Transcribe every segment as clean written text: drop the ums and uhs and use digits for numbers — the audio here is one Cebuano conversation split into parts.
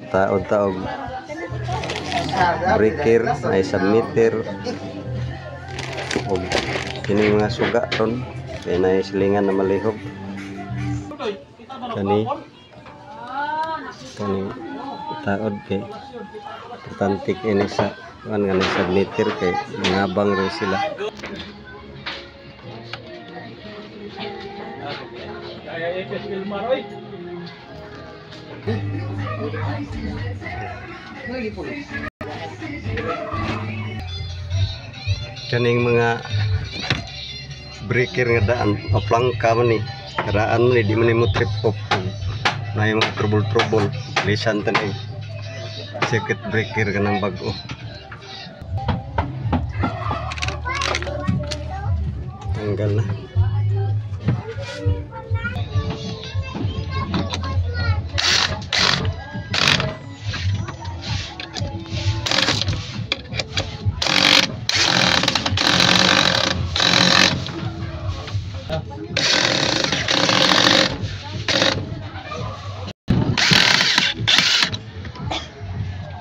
Taod-taog breaker ay submitter og kini mga suga ron kay naay silingan na malihog kani kaning taod kay importante kini sa kuan nga submitter kay mangabang rin sila. Kaning mga breaker nga daan o plangka man ni karaan man ni di man ni mo trip off na yung mga trouble lisan ta ni circuit breaker kanang bag-o. Tanggal na.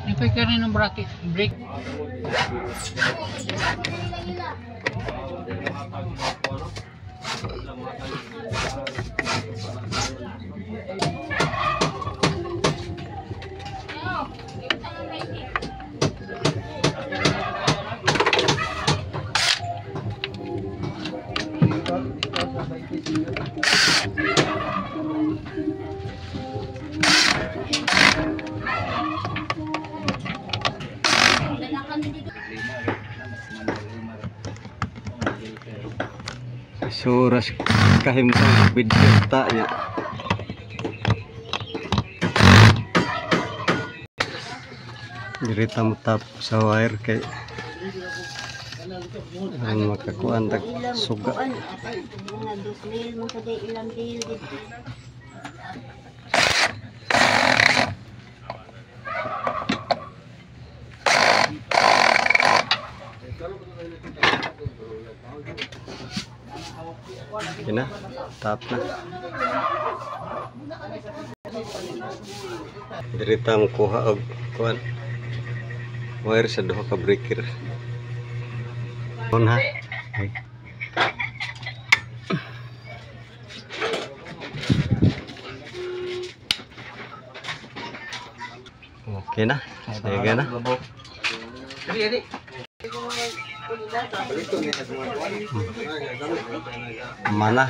Ipay ka rin ng bracket break. So ras kahimtang video ta niya. Dirita mo tap sa wire kay ang makakuan tag suga. Mga 2,000 man sa ilang bill dito. Okay na, tap na. Dirita mo kuha og kuan wire sa duha ka breaker. On ha. Okay. Okay na. Sige na. Mana.